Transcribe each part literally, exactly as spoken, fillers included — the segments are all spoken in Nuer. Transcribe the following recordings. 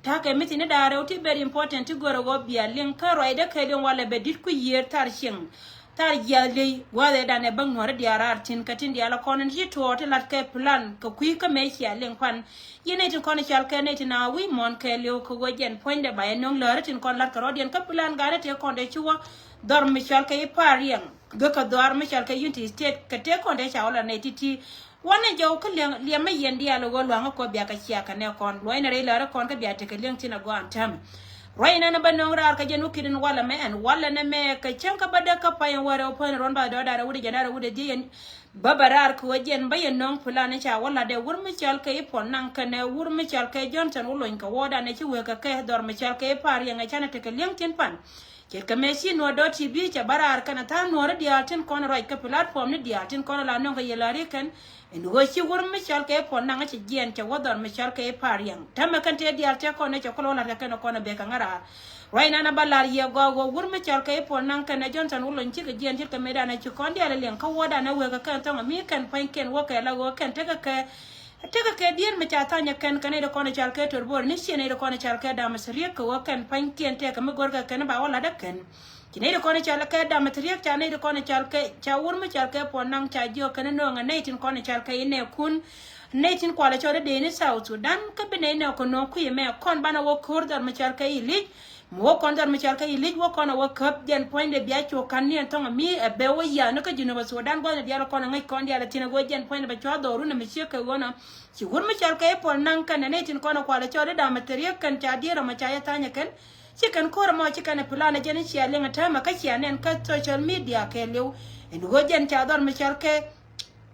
Ta̱kɛ mi thi̱n i̱ da̱a̱ rɛw ti very important ti görɛ ɣöö bia liŋ kä ruacdä kɛ liŋ walɛ bɛ di̱t ku yiëër thar cieŋ. Thar jiath liey gua̱a̱th ɛ danɛ bäŋ nuɔ̱ɔ̱ri diaal raar thi̱n kä tin diaal ɛ kɔn in ci tuɔɔk ti lat kɛ plan kɛ kui̱ kä mëë cia liŋ pan. Yiëë nɛy tin kɔn i̱ cal kɛ nɛy tin a wi̱i̱ muɔ̱ɔ̱n kɛ liw kɛ ɣöö jɛn puɔ̱nydɛ ba yɛ nöŋ läri tin kɔn lat kɛ rɔ̱diɛn kä plan ga̱a̱ni tëë kɔn dee ci wä. Dhɔr mi cal kɛ i̱ Pariang gä kɛ dhɔaar mi cal kɛ Unity State kɛ tëë kɔn dee ca wä la nɛy ti̱ti̱. Wanɛ jɔw kä liɛŋ liɛmɛ yɛn diaal ɣöö luaŋä kɔ bia kɛ cia kɛ nɛ kɔn luɔ̱cnɛ rɛy lärä kɔn kä bia tekɛ liɛŋ thin agɔaa ɛn täämɛ. Ruac inɛn bä nöŋ raar kä jɛn wä ki̱t in walɛ mɛ ɛn walɛ nɛ mɛ kɛ cäŋ kä bä däk kä pay in wä rɛw päni ruɔ̱n ba dɔ̱ɔ̱r da̱rɛ wut in jɛn da̱rɛ wut in dhiec in. Bä bä raar kɛ ɣöö jɛn bä yɛ nöŋ plan in ca wä latdɛ wur mi cɔal kɛ i̱ Puɔl Naŋ kɛnɛ wur mi cɔal kɛ Johnson wä lony kɛ wädan ɛ ci wek kɛ kɛ dhɔr mi cɔal kɛ i̱ Pariang ɛ canɛ tekɛ liɛŋ thin pan. Ce̱tkɛ mëë ci Nuɔ̱r dɔ̱ T V cɛ bä raar kɛn a tha̱a̱ŋ Nuɔ̱ɔ̱ri diaal tin kɔn ruac kä platform ni diaal tin kɔn la nöŋ kɛ yɛ la̱r i̱ kɛn. Ɛn ɣöö ci wur mi cɔal kɛ i̱ Puɔl Naŋ ci jiɛɛn cɛ wä dhɔr mi cɔal kɛ i̱ Pariang. Täämɛ kɛn tëë diaal tëë kɔn ni cɛ kulɛ wä la̱r kɛ kɛn kɔn a bek kɛ ŋäraar. Ruac nan a bä la̱r yɛ gɔaa ɣöö wur mi cɔal kɛ i̱ Puɔl Naŋ kɛnɛ Johnson wä lony cikɛ jiɛɛn ce̱tkɛ mëëdan a ci kɔn diaal a liɛŋ kä wädan a wek kɛ kɛn thɔŋ a mi kɛn pua̱nykiɛn wä kɛ la ɣöö kɛn tekɛ kɛ. Tekɛ kɛ dier mi ca tha̱a̱nyɛ kɛn kɛ nɛy ti kɔn i̱ cal kɛ tör bo̱r ni ciɛ nɛy ti kɔn i̱ cal kɛ da̱a̱m siriek kɛ wä kɛn pa̱nykiɛn tɛkɛ mi görkɛ kɛn ba wä la̱t ɛ kɛn. Ci nɛy ti kɔn i̱ cal kɛ da̱a̱m siriek ca nɛy ti kɔn i̱ cal kɛ ca wur mi cal kɛ Puɔl Naŋ ca jiök kɛn nööŋɛ nɛy tin kɔn i̱ cal kɛ i̱ nɛɛkun. Nɛy tin kualɛ cɔl i̱ dee ni South Sudan kä bi nɛy nɛɛkun nööŋ kui̱ mɛ kɔn banɛ wä ko̱r dhɔr mi cal kɛ i̱ li̱c. Mi wä kɔn dhɔr mi cɔal kɛ i̱ li̱c wä kɔn a wä käp jɛn puɔ̱nydɛ bia cuɔ ka̱n ni ɛn thɔŋ ami ɛ bɛ wä yiaani kä Jinub Sudan gua̱thni diaal kɔn a ŋäc kɔn diaal a thi̱n a ɣöö jɛn puɔ̱nydɛ bɛ cua̱ dhɔru ni mi ciek kɛ ɣöö nɔ. Ci wur mi cɔal kɛ i̱ Puɔl Naŋ kɛn ɛ nɛy tin kɔn a kual a cɔl i̱ da̱a̱m a thiriek kɛn ca dier ɔmɔ ca yɛ tha̱a̱nyɛ kɛn. Ci kɛn ko̱r ɛmɔ ci kɛn ɛ plan ɛ jɛn i̱ cia liŋ ɛ täämɛ kä cia nɛn kä social media kɛ liw. Ɛn ɣöö jɛn ca dhɔr mi cɔal kɛ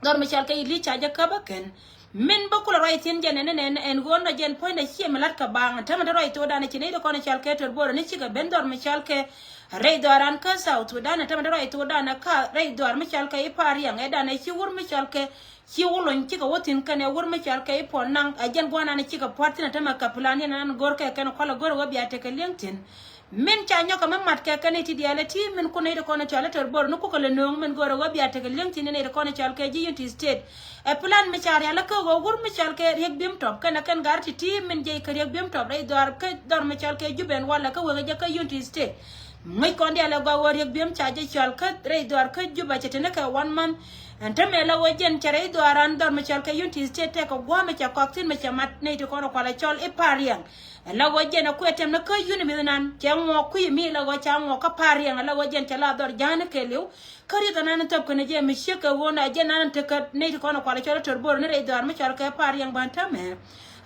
Dhɔr mi cɔal kɛ i̱ li̱c ca jɛ käp ɛ kɛn. Min bä kulɛ ruac thi̱n jɛn ɛn ɛn ɛn ɣöö nɔ jɛn puɔ̱nydɛ ciɛ mi la̱t kɛ baaŋ. Täämɛ te ruac thokdan ɛ ci nɛy ti kɔn ɛ cɔal kɛ tör bo̱rɛ ni cikɛ ben dhɔr mi cɔal kɛ rɛy dhɔaaran kä South Sudan. Täämɛ te ruac thokdan ɛ ka rɛy dhɔaar mi cɔal kɛ i̱ Pariang ɛ dan ɛ ci wur mi cɔal kɛ ci wur lony cikɛ wä thi̱n kɛn ɛ wur mi cɔal kɛ i̱ Puɔl Naŋ ɛ jɛn gua̱a̱r nan ɛ cikɛ pua̱t thi̱n ɛ täämɛ kɛ plan yɛn nan go̱r kɛ kɛn kualɛ go̱r ɛ wä bia tekɛ li̱eŋ thi̱n. Min ca nyɔk kɛ mi mat kɛ kɛ nɛy ti diaal ɛ ti min kun nɛy ti kɔn ɛ cɔal ɛ tör bo̱r ni kukɛ lɛ nööŋ min go̱o̱rɛ ɣöö bia tekɛ li̱eŋ thi̱n nɛy ti kɔn ɛ cɔal kɛ ji̱ Unity State. Ɛ plan mi ca rial ɛ kä ɣöö wur mi cɔal kɛ Riek Bim Top kɛnɛ kɛn gar ti ti min jiɛc kɛ Riek Bim Top rɛy dhɔaar kä dhɔr mi cɔal kɛ Jubɛn walɛ kä wekɛ jɛ kä Unity State. Ŋäc kɔn diaal ɛ gɔaa ɣöö Riek Bim ca jɛ cɔal kä rɛy dhɔaar kä Juba cɛ teni kɛ one month. Ɛn te mɛ la ɣöö jɛn cɛ rɛy dhɔaaran dhɔr mi cɔal kɛ Unity State tɛkɛ gua̱a̱ mi cɛ kɔak thi̱n mi cɛ mat nɛy ti kɔn ɛ kual ɛ cɔl i̱ Pariang. Ɛ la ɣöö jɛn ɛ kuɛ tɛm ni kä yuni mi̱th nan cɛ ŋuɔk kui̱ mi la ɣöö ca ŋuɔk kä Pariang ɛ la ɣöö jɛn cɛ la dhɔr ja̱a̱ni kɛɛliw. Kä rieth ɛnan thöp kɛn jɛ mi ciek kɛ ɣöö na jɛn nan tekɛ nɛy ti kɔn ɛ kual cɔl ɛ tör bo̱r ni rɛy dhɔaar mi cɔl kɛ Pariang ban täämɛ.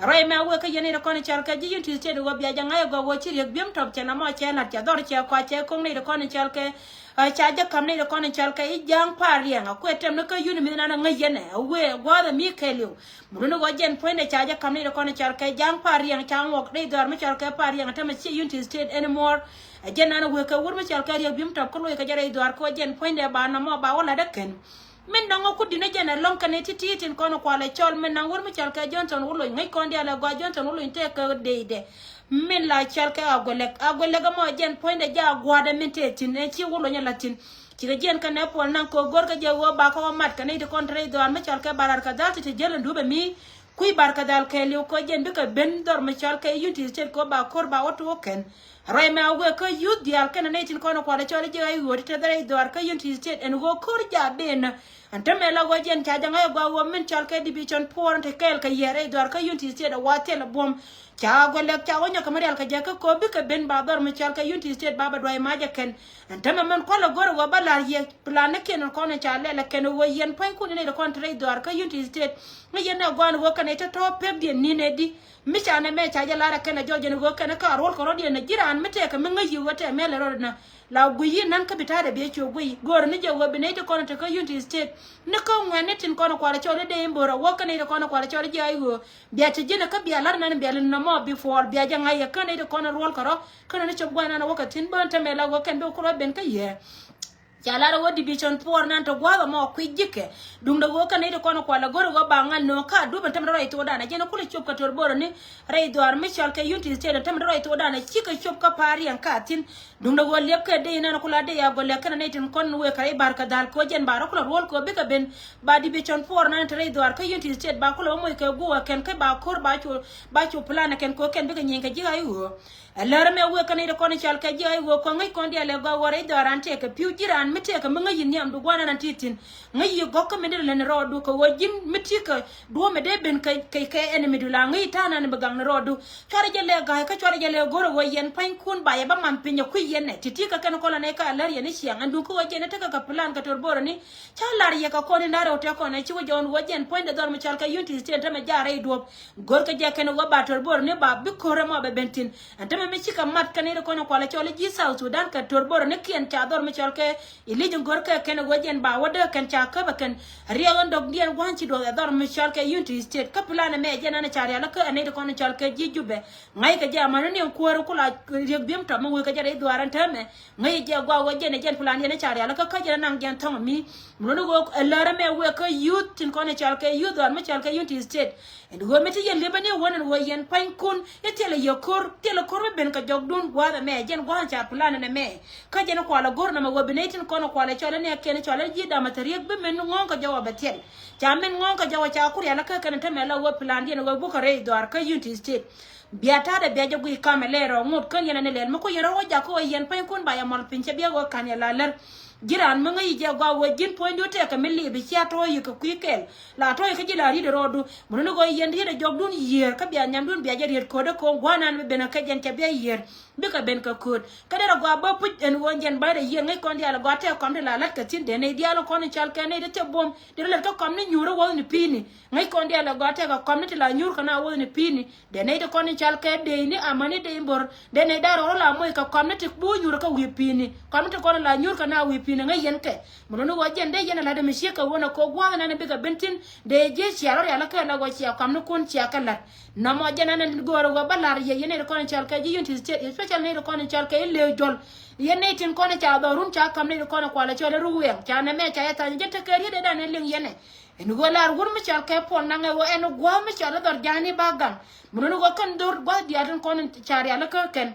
Ruac mɛ a wek kä yɛn nɛy ti kɔn ɛ cɔl kɛ ji̱ Unity State ɣöö bia jɛ ŋa̱c ɛ gɔk ɣöö ci Riek Bim Top cɛ na mɔ cɛ la̱t cɛ dhɔr cɛ kua cɛ ko̱ŋ nɛy ti kɔn ɛ cɔl kɛ. Ɛ ca jɛ ka̱m nɛy ti kɔn ɛ cɔl kɛ i̱ ja̱a̱ŋ Pariang ɛ kuɛ tɛm ni kä yuni mi̱th nan ɛ ŋäc yɛn ɛ wee gua̱a̱th ɛ mi kɛɛliw. Muruni ɣɔɔ jɛn puɔ̱nydɛ ca jɛ ka̱m ni ti kɔn cɔal kɛ ja̱a̱ŋ Pariang ca ŋuɔk dee dhɔr mi cɔal kɛ Pariang tämɛ ciɛ Unity State anymore. Ɛ jɛn nan wek kɛ wur mi cɔal kɛ Riek Bim Top kä loc kɛ jɛ rɛy dhɔr kɛ ɣɔɔ jɛn puɔ̱nydɛ ba nɔmɔ ba wä lat ɛ kɛn. Min dɔŋ ɔ kut di̱n ɛ jɛn ɛ lɔŋ kɛn ɛ ti̱ti̱ tin kɔn kual ɛ cɔl min naŋ wur mi cɔal kɛ Johnson Wulony ŋäc kɔn diaal ɛ gɔaa Johnson Wulony tëë kɛ deydɛ. Min la cɔal kɛ Agwelek Agwelek ɛmɔ ɛ jɛn puɔ̱nydɛ jaak gua̱a̱dɛ min tëë thi̱n ɛ ci Wulony ɛ la̱t thi̱n. Cikɛ jiɛn kɛnɛ Puɔl Naŋ kɛ ɣöö görkɛ jɛ ɣöö bakɛ ɣöö mat kɛ nɛy ti kɔn te rɛy dhɔaar mi cɔal kɛ Bahr el Ghazal ti te jäl in duɔ̱pɛ mi. Kui̱ Bahr el Ghazal kɛɛliw kɛ ɣöö jɛn bikɛ ben dhɔr mi cɔal kɛ Unity State kɛ ɣöö ba ko̱r ba wä tuɔɔk kɛn. Ruac mɛ a wëë kä youth diaal kɛnɛ nɛy tin kɔn kualɛ cɔl ji̱ ɣa̱c ɣöö ti te rɛy dhɔaar kä Unity State ɛn ɣöö ko̱r ja̱ ben. Ɛn te mɛ la ɣöö jɛn ca jɛ ŋa̱c ɛ gɔaa ɣöö min cɔal kɛ Division Four ɛn te kɛɛl kɛ yɛ rɛy dhɔaar kä Unity State ɛ wa thil ɛ buɔ̱m. Ca Agwelek ca wä nyɔk kɛ mi rial kɛ jɛ kä ko̱ bikɛ ben ba dhɔr mi cɔal kɛ Unity State ba bɛ duay mac ɛ kɛn. Ɛn tämɛ mɛn kualɛ go̱r ɛ ɣöö bɛ la̱r yɛ plan ni kiɛn kɔn ca lɛl ɛ kɛn ɛ ɣöö yɛn pua̱nykuɔn ni nɛy ti kɔn te rɛy dhɔaar kä Unity State. Ŋäc yɛn ɛ gɔaa ni ɣöö kɛn ɛ te tɔ̱ pekdiɛn ni̱n ɛ di. Mi ca nɛ mɛ ca jɛ la̱r ɛ kɛn ɛ jɔɔc yɛn ɛ ɣöö kɛn ɛ ka ruɔl kɛ rɔ̱diɛn ɛ ji̱ raan mi tɛkɛ mi ŋäc yiëë ɣöö tɛ mɛl ɛ rɔ̱dɛ na. La guiy yi̱n nan kä bi ta̱a̱dɛ bi ɛ cuɛ guiy. Go̱o̱rä ni jɛ ɣöö bi nɛy ti kɔn te kä Unity State. Ni kä ŋuɛ̈tni tin kɔn kualɛ cɔl i̱ dee in bo̱o̱r a wä kä nɛy ti kɔn kualɛ cɔl i̱ ji̱ ay ɣöö. Bia te ji̱n kä bia la̱r nan bia lin nɔmɔ before bia jɛ ŋa̱c yɛ kä nɛy ti kɔn ruɔl kärɔ̱. Kä nɛn ni cop gua̱n nan a wä kɛ thi̱n bään te mɛ la ɣöö kɛn bi ku rɔ ben kä yɛ. Ca lar ɣöö division four nan te gua̱a̱th ɛmɔ kui̱ ji̱kɛ. Duundɛ ɣöö kɛn nɛy ti kɔn kualɛ go̱r ɣöö ba ŋa̱l nööŋ ka dup ɛn tämɛ rɛy thokdan ɛ jɛn kulɛ cop kɛ Torboroni rɛy dhuaar mi cɔal kɛ Unity State ɛn tämɛ rɛy thokdan ɛ cikɛ cop kä Pariang ka thi̱n. Duundɛ ɣöö liɛp kɛ dee inan kula dee ya gɔlɛ kɛn nɛy tin kɔn wëë kɛ rɛy bar kɛ dhal kɛ ɣöö jɛn ba rɔ kulɛ ruɔl kɛ ɣöö bikɛ ben ba division four nan te rɛy dhuaar kä Unity State ba kulɛ bä moc kɛ guɔ ɛ kɛn kä ba ko̱r ba cu ba cu plan ɛ kɛn kɛ ɣöö kɛn bikɛ nyieeny kɛ ji̱ ɣa̱c ɣöö. Ɛ lär ɛmɛ wëë kä nɛy ti kɔn cɔal kɛ ji̱ ɣa̱c ɣöö kɔn ŋäc kɔn diaal ɛ gɔaa ɣöö rɛy dhɔaaran tëëkɛ pi̱w ji̱ raan mi tëëkɛ mi ŋäc yi nhiamdu gua̱a̱r nan ti thi̱n. Ŋäc yi gɔ̱k kä mi dee lät ni rɔɔdu kɛ ɣöö ji̱n mi ti̱i̱ kɛ duɔ̱ɔ̱mɛ dee ben kɛ kɛ kɛ enemy du la ŋäc ta̱a̱ nan bi gaŋ ni rɔɔdu. Cuarɛ jɛ lɛ ga̱a̱c kä cuarɛ jɛ lɛ go̱r ɛ ɣöö yɛn pua̱nykun ba yɛ bä mam piny ɛ kui̱ yɛn nɛ ti ti̱i̱ kɛ kɛn kɔn la nɛy kä alär yɛn i̱ ciaŋ ɛn duŋ kä ɣöö jɛn ɛ tekɛ kɛ plan kɛ Torboroni. Ca lar yɛ kɛ kɔn in da̱rɛ wä tɛ kɔn ɛ ci wä jɔɔn ɣöö jɛn puɔ̱nydɛ dhɔr mi cɔal kɛ Unity State tämɛ jaarɛ i̱ duɔ̱p. Go̱rkɛ jɛ kɛn ɣöö ba Torboroni ba bi ko̱r ɛmɔ bɛ ben thi̱n. Ɛn tämɛ mi cikɛ mat kɛn i̱ kɔn ɛ kualɛ cɔl i̱ ji̱ South Sudan kɛ Torboroni kiɛn ca dhɔr mi cɔal kɛ i̱ li̱c in go̱rkɛ kɛn ɣöö jɛn ba wä dee kɛn ca käp ɛ kɛn. Riɛk in dɔ̱k diɛn gua̱n ci duɔth ɛ dhɔr mi cɔal kɛ Unity State kä plan ɛmɛ ɛ jɛn an ɛ ca rial kä ɛ nɛy ti kɔn ɛ cɔal kɛ ji̱ Jubɛ. Ŋa̱ckɛ jɛ amäni ni kuäär kula riek biem tɔp mi wëë kɛ jɛ rɛy dhuaar ɛn täämɛ. Ŋäc jɛ gua̱a̱k ɣöö jɛn ɛ jɛn plan yɛn ɛ ca rial kä kä jɛn ɛ naŋ jɛn thɔŋ mi. Mi luni ɣöö ɛ lär ɛmɛ wëë kä youth tin kɔn ɛ cɔal kɛ youth dhuaar mi cɔal kɛ Unity State. Ɛn ɣöö mi ti yɛn liepä ni wän ɛn ɣöö yɛn pua̱nykun i̱ thilɛ yɛ ko̱r thilɛ ko̱r mi ben kɛ jɔkdun gua̱a̱th ɛmɛ jɛn gua̱a̱th ca plan ɛn ɛmɛ. Kä jɛn ɛ kualɛ go̱r nɔmɔ ɣöö bi nɛy tin kɔn ɛ kualɛ cɔl ɛn ɛ kiɛn cɔl ɛ ji̱ damɛ thɛ riek bi min ŋɔ̱ɔ̱ŋ kɛ jɔwä bɛ thil. Ca min ŋɔ̱ɔ̱ŋ kɛ jɔwä ca kur yɛn lä kä kɛn ɛ tämɛ la ɣöö plan diɛn ɣöö bukɛ rɛy dhuaar kä Unity State. Bia ta̱a̱dɛ bia jɛ guiy kamɛ lɛɛr ɔ ŋot kän yɛn ani lɛl mi ku yɛn rɔ wä jakä ɣöö yɛn pua̱nykun ba yɛ mɔl piny cɛ bia ɣöö ka̱n yɛ la lär. Ji̱ raan mi ŋäc yɛ gɔaa ɣöö ji̱n puɔ̱nydun tëëkɛ mi lip i̱ cia tɔ̱ɔ̱c yɛ kɛ kui̱ kɛl. La tɔ̱ɔ̱c kä ji̱ la ri̱t ɛ rɔɔdu. Mi luni ɣöö yɛn riet ɛ jɔkdun yiër kä bia nhiamdun bia jɛ riet ko̱dä ko̱o̱ŋ gua̱a̱r nan bi ben ɛ kɛ jɛn cɛ bia yiër. Bikɛ ben kɛ kööt. Kä derɛ gɔaa bä puc ɛn ɣöö jɛn ba̱a̱dɛ yiër ŋäc kɔn diaal ɛ gɔaa tɛk kɔm ti la la̱t kɛ thi̱n dee nɛy diaal kɔn in cɔal kɛ nɛy ti thil buɔ̱m. Derɛ lät kä kɔm ni nyuur ɛ wuɔ̱thni pi̱i̱ni. Ŋäc kɔn diaal ɛ gɔaa tɛk ɛ kɔm ni ti la nyuur kɛ na wuɔ̱thni pi̱i̱ni. Dee nɛy ti kɔn in cɔal kɛ deeni amäni dee in bo̱r. Dee nɛy da̱r ɣɔr la moc kɛ kɔm ni ti buuc nyuur kä wi̱i̱ pi̱i̱ni. Kɔm ni ti kɔn la nyuur kɛ na wi̱i̱ pi̱i̱ni ŋäc yɛn kɛ. Mi luni ɣöö jɛn dee yɛn ɛ la̱t mi ciek kɛ ɣöö nɛ kɛ gua̱a̱th nan bikɛ ben thi̱n. Dee ji̱ cia rɔ rial kɛ la ɣöö cia kɔm ni kun cia kɛ la̱t. Nɔmɔ jɛn ɛn go̱o̱r ɛ ɣöö bä la̱r yɛ yɛn nɛy ti kɔn in cɔal kɛ ji̱ Unity State, especially nɛy ti kɔn in cɔal kɛ i̱ Lëë Jɔl. Yɛn nɛy tin kɔn in ca dhɔrun ca ka̱m nɛy ti kɔn in kualɛ cɔl i̱ Ruwɛŋ. Ca nɛmɛ ca yɛ tha̱a̱ny jɛ tekɛ riet ëëdan ɛ liŋ yɛn ɛ. Ɛn ɣöö lar wur mi cɔal kɛ Puɔl Naŋ ɛ ɣöö ɛn gua̱a̱th mi cɔal i̱ dhɔr ja̱a̱ni ba gaŋ. Mi luni ɣöö kɛn dhɔr gua̱a̱th diaal tin kɔn in ca rial ikä kɛn.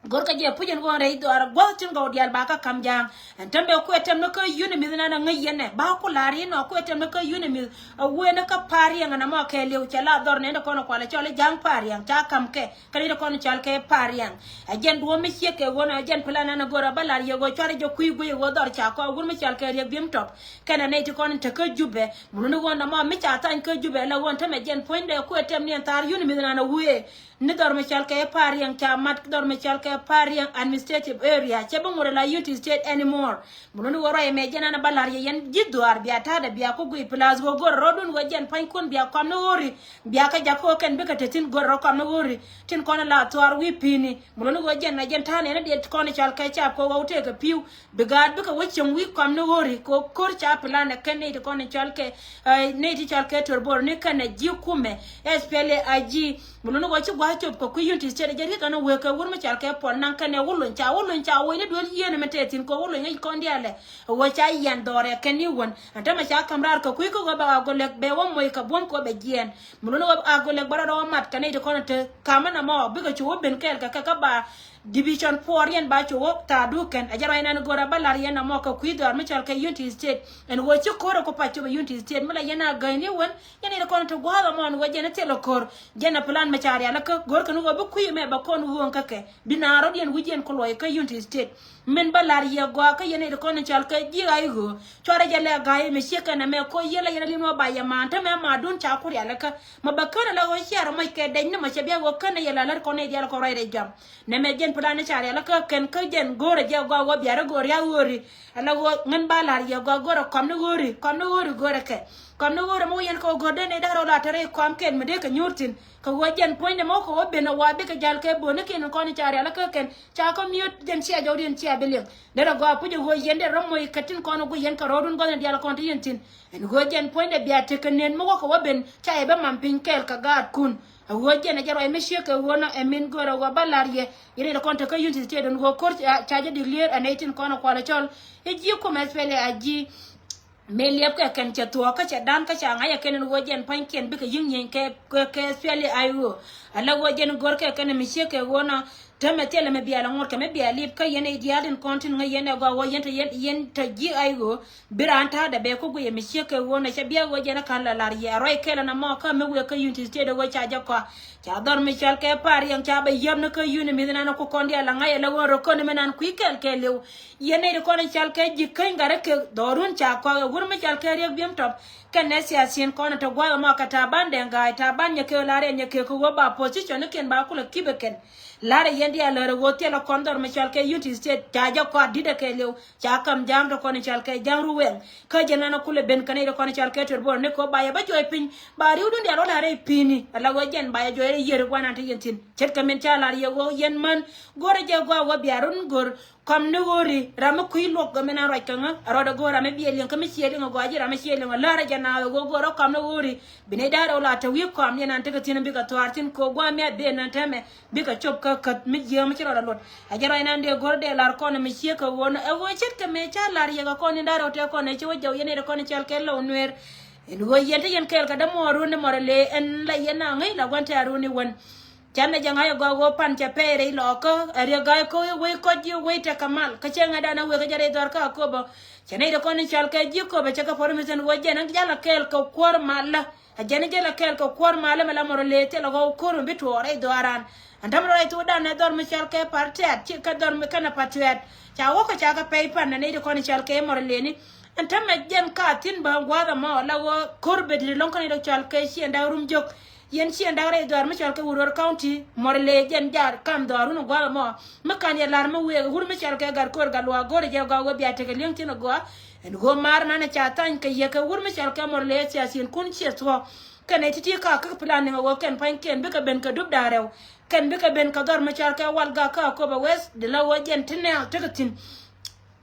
Go̱rkɛ jɛ puc ɛn ɣöö rɛy dhɔaar gua̱th tin gɔw diaal ba kä ka̱m ja̱a̱ŋ. Ɛn tɛm bɛ kuɛ tɛm ni kä yuni mi̱th nan a ŋäc yɛn ɛ ba ku la̱r yɛn ɔ kuɛ tɛm ni kä yuni mi̱th. A wee ni kä Pariang ɛn amɔ kɛɛliw cɛ la dhɔr nɛn ti kɔn kualɛ cɔl i̱ ja̱a̱ŋ Pariang ca ka̱m kɛ. Kä ni ti kɔn cɔal kɛ Pariang. Ɛ jɛn duɔ̱ɔ̱p mi ciek kɛ ɣöö nɛ ɛ jɛn plan nan a go̱r a bä la̱r yɛ ɣöö cuarɛ jɛ kui̱ guiy ɛ ɣöö dhɔr ca kɔ wur mi cɔal kɛ Riek Biem Tɔp. Kɛn ɛ nɛy ti kɔn in te kä Jubɛ. Mi luni ɣöö nɛ mɔ mi ca thany kä Jubɛ la ɣöö ɛn tämɛ jɛn puɔ̱nydɛ kuɛ tɛm ni ɛn tha̱a̱r yuni mi̱th nan a wee. Ni dhɔr mi cɔal kɛ Pariang ca mat dhɔr mi cɔal kɛ Pariang administrative area cɛ bi ŋot ala Unity State anymore. Mi luni ɣöö ruac ɛmɛ jɛn an ba la̱r yɛ yɛn ji̱ dhɔaar bia ta̱a̱dɛ bia ku guiy plus ɣöö go̱r rɔɔdun ɣöö jɛn pua̱nykun bia kɔm ni ɣööri bia kä jakä ɣöö kɛn bikɛ te thi̱n go̱r rɔ kɔm ni ɣööri tin kɔn la thuaar wi̱i̱ pi̱i̱ni. Mi luni ɣöö jɛn mɛ jɛn ta̱a̱ nɛn ni diet kɔn cɔal kɛ cap kɛ ɣɔw tëëkɛ pi̱w. Bi gaat bikɛ wä cieŋ wi̱i̱ kɔm ni ɣööri kɛ ɣöö ko̱r ca plan ɛ kɛn nɛy ti kɔn in cɔal kɛ, eh, nɛy ti cɔal kɛ Torbor ni kɛn ɛ ji̱ kumɛ. S P L A I G. Mi luni ɣöö ci gua̱a̱th cop kɛ kui̱ Unity State ɛ jɛ riet ɛn ɛ wëë kɛ wur mi cɔal kɛ Puɔl Naŋ kɛn ɛ Wuluny ca Wuluny ca woc ni duel yieen ɛmɛ tɛth thi̱n kɛ Wuluny ŋäc kɔn diaalɛ. Ɛ ɣöö ca yian dhɔr ɛ kɛn ni wän. Ɛn tämɛ ca ka̱m raar kɛ kui̱ kä ɣöö bɛ Agolɛk bɛ wä moc kɛ buɔ̱m kɛ ɣöö bɛ jiɛɛn. Mi luni ɣöö Agolɛk bɛ rɔɔdɛ wä mat kɛ nɛy ti kɔn ɛ te ka̱mä nɔmɔ bikɛ cu wä ben kɛɛl kɛ kɛ kä ba Division four yɛn ba cu wä tha̱a̱du kɛn. Ɛ jɛn ruac nan go̱o̱rä bä la̱r yɛn ɛmɔ kɛ kui̱ dhɔaar mi cɔal kɛ Unity State. Ɛn ɣöö ci ko̱r ɛ ku pac cop ɛ Unity State mi la yɛn a gäyni wän. Yɛn nɛy ti kɔn ti gua̱a̱th ɛmɔ ɛn ɣöö jɛn ɛ thil ɛ ko̱r. Jɛn ɛ plan mi ca rial kä go̱o̱r kɛn ɣöö bi kui̱ ɛmɛ bɛ kɔn ɣööŋ kä kɛ. Bi naath rɔ̱diɛn wi̱c yɛn ku luɔc kä Unity State. Min bä la̱r yɛ gɔaa kä yɛn nɛy ti kɔn in cɔal kɛ ji̱ ɣa̱c ɣöö cuarɛ jɛ lɛ ga̱a̱c mi ciek kɛn ɛmɛ ko̱ yiël la yɛn a li̱m wä ba yɛ maan tämɛ ma̱a̱dun ca ku rial kä. Ma bɛ kän ala ɣöö ciɛ rɔ mac kɛ dɛc ni ma cɛ bia ɣöö kän a yɛ la lät kɔn nɛy diaal kɔn ruac rɛy jam. Nɛmɛ jɛn plan ni ca rial kä kɛn kä jɛn go̱o̱rɛ jɛ gɔaa ɣöö bia rɔ go̱o̱r ria̱a̱ ɣööri. Ala ɣöö ŋän ba la̱r yɛ gɔaa go̱o̱rɛ kɔm ni ɣööri kɔm ni ɣööri go̱o̱rɛ kɛ. Kɔm ni ɣööri mɛ wä yɛn kɛ ɣöö go̱o̱r dee nɛy da̱r ɣöö la te rɛy kɔam kɛn mi dee kɛ nyuur thi̱n. Kɛ ɣöö jɛn puɔ̱nydɛ mɔ kɛ ɣöö ben ɛ wa bikɛ ja̱l kɛ bo̱o̱ni kɛn kɔn ca rial kä kɛn. Ca kä miöt jɛn cia jɔwdiɛn cia bi liŋ. Derɛ gɔaa puc ɛ ɣöö yɛn dee rɔ moc kɛ tin kɔn ɛ guic yɛn kɛ rɔɔdun gɔ̱thni diaal kɔn te yɛn thi̱n. Ɛn ɣöö jɛn puɔ̱nydɛ bia tekɛ nen mi wäkɛ wä ben ca yɛ bä mam piny kɛɛl kɛ gaatkun. Ɛ ɣöö jɛn ɛ jɛ ruac mi ciek kɛ ɣöö nɔ ɛ min gör ɛ ɣöö ba la̱r yɛ. Yɛn ɛ kɔn te kä Unity State ɛn ɣöö ko̱r ca jɛ declare ɛ nɛy tin kɔn ɛ kualɛ cɔl i̱ ji̱ kumɛ S P L A I G. Mëë liɛpkɛ kɛn cɛ thuɔɔk kä cɛ da̱n kä ca ŋa̱c ɛ kɛn ɛn ɣöö jɛn pa̱nykiɛn bikɛ yi̱k nyieny kɛ kɛ kɛ S P L A I O. Ala ɣöö jɛn görkɛ kɛn mi ciek kɛ ɣöö nɔ tämɛ thilɛ mi bia lɛ ŋot kɛ mi bia lip kä yɛn i̱ diaal tin kɔn tin ŋäc yɛn ɛ gɔaa ɣöö yɛn te yɛn yɛn te ji̱ I O. Bi raan ta̱a̱dɛ bɛ kä guiyɛ mi ciek kɛ ɣöö nɛ cɛ bia ɣöö jɛn ɛ ka̱n la la̱r yɛ ruac kɛl ɛn ɛmɔ kä mi wëë kä Unity State ɛ ɣöö ca jɛ kɔa. Ca dhɔr mi cɔal kɛ Pariang ca bɛ yäp ni kä yuni mi̱th nan ku kɔn diaal la ŋa̱c ɛ la ɣöö rɔ kön mi nan kui̱ kɛl kɛɛliw. Yɛn nɛy ti kɔn i̱ cal kɛ ji̱ käny gat rɛ kek dhɔrun ca kɔak ɛ wur mi cal kɛ Riek Biem Top. Kɛn nɛ siasiɛn kɔn ɛ te gua̱a̱th ɛmɔ kɛ Taban Deng Gai, Taban nyɛ kek la rɛn nyɛ kek kɛ ɣöö ba position ni kɛn ba kulɛ kip ɛ kɛn. La̱rɛ yɛn diaal lär ɛ ɣöö thilɛ kɔn dhɔr mi cal kɛ Unity State ca jɛ kɔak di̱t ɛ kɛɛliw. Ca kam ja̱a̱ŋ ti kɔn i̱ cal kɛ ja̱a̱ŋ Ruwɛŋ. Kä jɛ ŋan ɛ kulɛ ben kɛ nɛy ti kɔn i̱ cal kɛ Tuer Bor ni kɛ ɣöö ba yɛ bä juɔc piny ba ri̱wdun diaal wä la̱rɛ i̱ pi̱i̱ni. Ala ɣöö jɛn ba yɛ juɔc rɛy yiër i̱ gua̱nan ti yɛn thi̱n. Ce̱tkɛ min ca la̱r yɛ ɣöö yɛn män go̱rɛ jɛ gɔaa ɣöö bia run go̱r. Kɔm ni ɣöri ram mi kui̱ luɔk gɛ mi nan ruac kä ŋä a rɔɔdɛ go̱o̱r ram mi biɛ liŋ kä mi ciɛ liŋ a gɔaa ji̱ ram mi ciɛ liŋ a lär a jɛ naath a ɣöö go̱o̱r ɔ kɔm ni ɣöri. Bi nɛy da̱a̱r ɛ wä la te wi̱i̱ kɔam yɛn nan tekɛ thi̱n bikɛ thuaar thi̱n kɛ ɣöö gua̱a̱m mi a ben nan tɛmɛ bikɛ cop kä käth mi jiääk mi ci rɔɔdɛ luɔt. A jɛ ruac nan dee go̱r dee lar kɔn mi ciek kɛ ɣöö nɔ ɛ ɣöö ce̱tkɛ mëë ca lar yɛ kɛ kɔn in da̱a̱r ɛ wä tɛk kɔn ɛ ci wä jɔw yɛn nɛy ti kɔn in cɔal kɛ low nueer. Ɛn ɣöö yɛn te yɛn kɛɛl kɛ dämuɔɔr run ni mɔr ɛ lee ɛn la yɛn na ŋäc la gua̱n tɛ̈r run ni wän. Canɛ jɛ ŋa̱c ɛ gɔaa ɣöö pan cɛ pɛy rɛy lɔɔkä ɛ Riek Gai Kok i̱ wec kɔc ji̱ wec tekɛ mal kä cɛ ŋa̱cdan ɛ wek kä jɛ rɛy dhɔr kä Akobo. Cɛ nɛy ti kɔn in cɔal kɛ ji̱ Akobo cɛ kɛ pɔr mi thi̱n ɣöö jɛn in jal ɛ kɛɛl kɛ kuäär malä. Ɛ jɛn in jal ɛ kɛɛl kɛ kuäär malä mɛ la mɔr ɛ lëë thilɛ ɣɔw ko̱r mi bi tuɔɔk rɛy dhɔaaran. Ɛn täämɛ rɔ rɛy thokdan ɛ dhɔr mi cɔal kɛ Partiat ci kɛ dhɔr mi kɛnɛ Patuɛt. Ca wä kä ca kɛ pɛy pan ɛ nɛy ti kɔn in cɔal kɛ mɔr ɛ lëëni. Ɛn täämɛ jɛn ka thi̱n bä gua̱a̱th ɛmɔ la ɣöö ko̱r bet ti lɔ̱ŋ kä nɛy ti cɔal kɛ Ciɛŋ Dak Rum Jök. Yɛn Ciɛŋ Dak rɛy dhɔaar mi cɔal kɛ Uror County mɔr lëë jɛn jar kam dhɔaar wun gua̱a̱th ɛmɔ. Mi kan yɛ lar mi wëë wur mi cɔal kɛ Gat Ko̱r Gat Luaak go̱rɛ jɛ gɔaa wee bia tekɛ li̱eŋ thi̱n ɛ gɔaa. Ɛn ɣöö maar nanɛ ca thany kɛ yɛ kɛ wur mi cɔal kɛ mɔr lëë thiathiin kun ciɛ thuɔ̱k. Kɛn ɛ ti̱ti̱ ka kä plan niŋ ɛ ɣöö kɛn pa̱nykiɛn bikɛ ben kɛ dup da̱a̱r rɛw. Kɛn bikɛ ben kɛ dhɔr mi cɔal kɛ Walgak kä Akobo West di la ɣöö jɛn ti nɛɛk tekɛ thi̱n.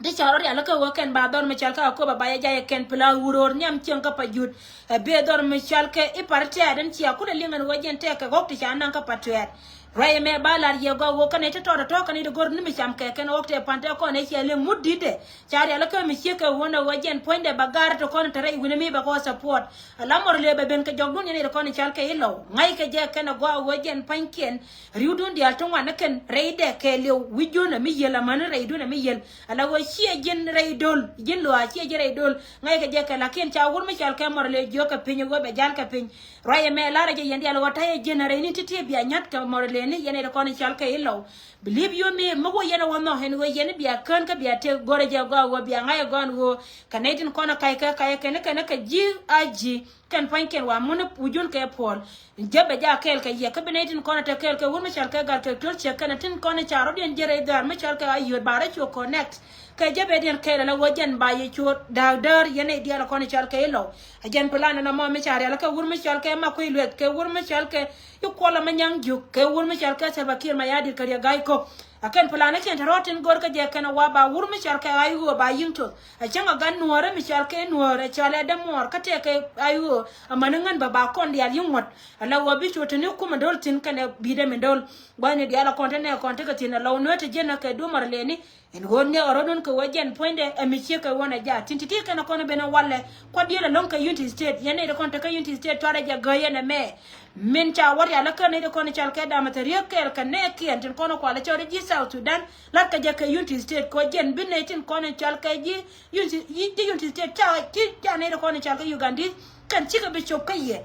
Ti ca rɔ rial kä wä kɛn ba dhɔr mi cal kä Akobo ba yɛ jayɛ kɛn pla wuror nhiam cieŋ kä pa jut. Ɛ bee dhɔr mi cal kɛ i̱ Partiat ɛn cia kulɛ liŋ ɛn wä jɛn tɛk kɛ ɣɔk ti ca naŋ kä Patuɛt. Ruac ɛmɛ ba lar yɛ gɔaa wä kɛn ɛ ti tɔt ɛ tɔ̱ kɛn i̱ ti go̱r ni mi cam kɛ kɛn ɣɔk tɛ pan tɛ kɔn ɛ cia liŋ mut di̱tdɛ. Ca rial kä mi ciek kɛ wä nɛ wä jɛn puɔ̱nydɛ ba gar ti kɔn te rɛy wi̱ni mi bɛ kɔ support. Ala mɔr lëë bɛ ben kɛ jɔkdun yɛn i̱ ti kɔn i̱ cal kɛ i̱ lɔw ŋa̱c kɛ jɛ kɛn ɛ gɔaa wä jɛn pua̱nykiɛn. Ri̱wdun diaal ti ŋuan ni kɛn rɛydɛ kɛɛliw wi̱c jun ɛ mi yiël amäni rɛydun ɛ mi yiël. Ala ɣöö ciɛ ji̱n rɛy do̱l ji̱n luaac ciɛ ji̱n rɛy do̱l. Ŋa̱ckɛ jɛ kɛ lakin ca wur mi cɔal kɛ mɔr lëë jiök kɛ piny ɣöö bɛ ja̱l kɛ piny. Ruac ɛmɛ la̱rä jɛ yɛn diaal ɣöö ta̱yɛ ji̱n rɛyni ti̱ti̱ bia nyät kɛ mɔr lëëni yɛn ɛ ti kɔn cɔal kɛ i̱ lɔw. Believe you me mi wä yɛn ɛ wä nhɔk ɛn ɣöö yɛn bia kään kä bia tëk go̱rɛ jɛ gɔaa ɣöö bia ŋa̱c ɛ gɔaa ɛn ɣöö kɛ nɛy tin kɔn ɛ ka̱ckɛ ka̱ckɛ kɛn kɛn kɛ ji̱ a ji̱. Kɛn pua̱nykiɛn wa mun wi̱cun kɛ puɔl. Jɛ bɛ ja kɛɛl kɛ yɛ kä bi nɛy tin kɔn ɛ te kɛɛl kɛ wur mi cɔal kɛ gat kɛ töl ciek kɛn ɛ tin kɔn ɛ ca rɔ̱diɛn jiɛn rɛy dhɔaar mi cɔal kɛ a yio̱o̱t ba rɔ cuɔ connect. Kɛ jɛ bɛ diɛn kɛɛl ɛ la wä jɛn ba yɛ cuɔ da̱a̱k däär yɛn nɛy diaal ɛ kɔn ɛ cɔal kɛ i̱ lɔw. Ɛ jɛn plan ɛn ɛmɔ mi ca rial kɛ wur mi cɔal kɛ ma kui̱ lueth kɛ wur mi cɔal kɛ i̱ kuɔl ɛmɛ nyaŋ jiök kɛ wur mi cɔal kɛ Salva Kiir Mayardit kɛ Riek Gai Kok. A kɛn plan ɛ kɛn te rɔɔt tin go̱r kä jɛ kɛn ɛ wa ba wur mi cɔal kɛ ɣa̱c ɣöö ba yi̱ŋ toth. A cäŋ a gat nuɔ̱ɔ̱r mi cɔal kɛ nuɔ̱ɔ̱r ɛ cɔal ɛ dämuɔɔr kä tɛk kɛ ɣa̱c ɣöö amäni ŋän bä ba kɔn diaal yi̱ŋ ŋuɔ̱t. Ala wä bi cu te ni kumɛ do̱l thi̱n kɛnɛ bi̱i̱dɛ mi do̱l. Gua̱thni diaal a kɔn te nɛ kɔn tekɛ thi̱n a lɔw nueet te jiɛn a kɛ duɔ̱mɔr lëëni. Ɛn ɣöö niɛk a rɔ̱dun kɛ wä jɛn puɔ̱nydɛ ɛ mi ciek kɛ ɣöö nɛ jaat thi̱n ti̱ti̱ kɛn a kɔn ben a walɛ. Kua̱r diël a lo̱ŋ kɛ Unity State yɛn nɛy te kɔn te kä Unity State cuarɛ jɛ gäi yɛn ɛmɛ. Min ca wä rial kä nɛy ti kɔn i̱ cal kɛ damɛ thɛ riek kɛɛl kɛ nɛɛkiɛn tin kɔn i̱ kual i̱ cɔl i̱ ji̱ South Sudan. Lat kɛ jɛ kɛ Unity State kɛ jɛn bi nɛy tin kɔn i̱ cal kɛ ji̱ Unity, ji̱, ji̱ Unity State ca, ci ca nɛy ti kɔn i̱ cal kɛ Ugandese. Kɛn cikɛ bi cop kä yɛ.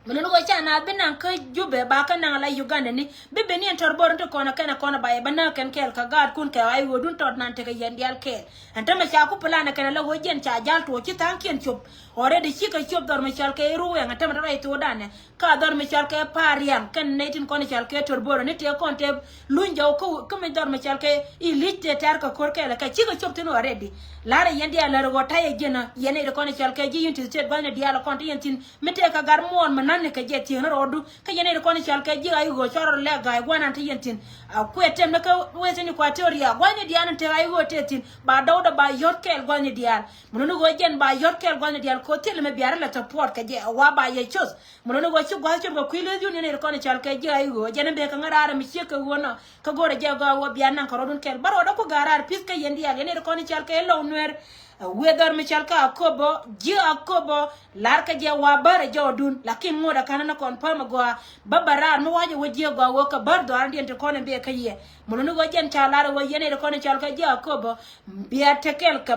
Mi lun wä ca na bi naŋ kä Jubɛ ba kä naŋ la Uganda ni. Bi ben yɛn tɔr bor in ti kɔn kɛn kɔn ba yɛ ba näk kɛn kɛɛl kɛ gaatkun kɛ ɣa̱c ɣöödun tɔt nan tekɛ yɛn diaal kɛɛl. Ɛn tämɛ ca ku plan kɛn la wä jɛn ca jal tuɔɔk ci tha̱a̱ŋkiɛn cop. Already cikɛ cop dhɔr mi cal kɛ i̱ Ruwɛŋ ɛn tämɛ tɔt rɛy thokdan ɛ. Ka dhɔr mi cɔal kɛ Pariang kɛn nɛy tin kɔn cɔal kɛ Torboro ni tëë kɔn tëë luny jɔw kä, kä mi dhɔr mi cɔal kɛ Ilic tëë tɛ̈r kɛ ko̱r kɛɛl kɛ cikɛ cop thi̱n already. La̱rä yɛn diaal lär ɣöö ta̱yɛ ji̱n ɛ yɛn nɛy ti kɔn cɔal kɛ ji̱ Unity State gua̱thni diaal kɔn ti yɛn thi̱n mi tëë kɛ gat muɔɔr mi na̱n Ni kɛ jɛ thiekni rɔɔdu kä yɛn nɛy ti kɔn i̱ cɔal kɛ ji̱ ay ɣöö cɔl rɔ lɛ ga̱a̱c gua̱n an te yɛn thi̱n. A kuɛ tɛm ni kä Western Equatoria gua̱thni diaal in te ay ɣöö te thi̱n ba dɔwdɛ ba yɔ̱t kɛɛl gua̱thni diaal. Mi luni ɣöö jɛn ba yɔ̱t kɛɛl gua̱thni diaal kɛ ɣöö thilɛ mi biaari lɛ support kɛ jɛ wa ba yɛ coth. Mi luni ɣöö ci gua̱th cop kɛ kui̱ leth yun yɛn nɛy ti kɔn i̱ cɔal kɛ ji̱ ay ɣöö jɛn in bee kɛ ŋäraar mi ciek kɛ ɣöö nɔ kä go̱o̱rɛ jɛ gɔaa ɣöö bia naŋ kɛ rɔɔdun kɛɛl bä rɔɔdɛ ku ga̱a̱r raar pi̱th kä yɛn diaal yɛn nɛy ti kɔn i̱ cɔal kɛ lo̱w nuɛɛr. Weather mi cɔal kä Akobo, ji̱ Akobo, lar kä jɛ wa bär ɛ jɔɔdun, lakin ŋot ɛ ka̱n ni kɔn päm ɛ gɔaa. Bä bä raar mi wa̱cɛ wä jiɛ gɔaa wä kä bär dhɔaarä diɛn ti kɔn in bee kä yɛ. Mi luni ɣöö jɛn ca lar ɛ wä yɛn nɛy ti kɔn in cɔal kä ji̱ Akobo, bia te kɛl kɛ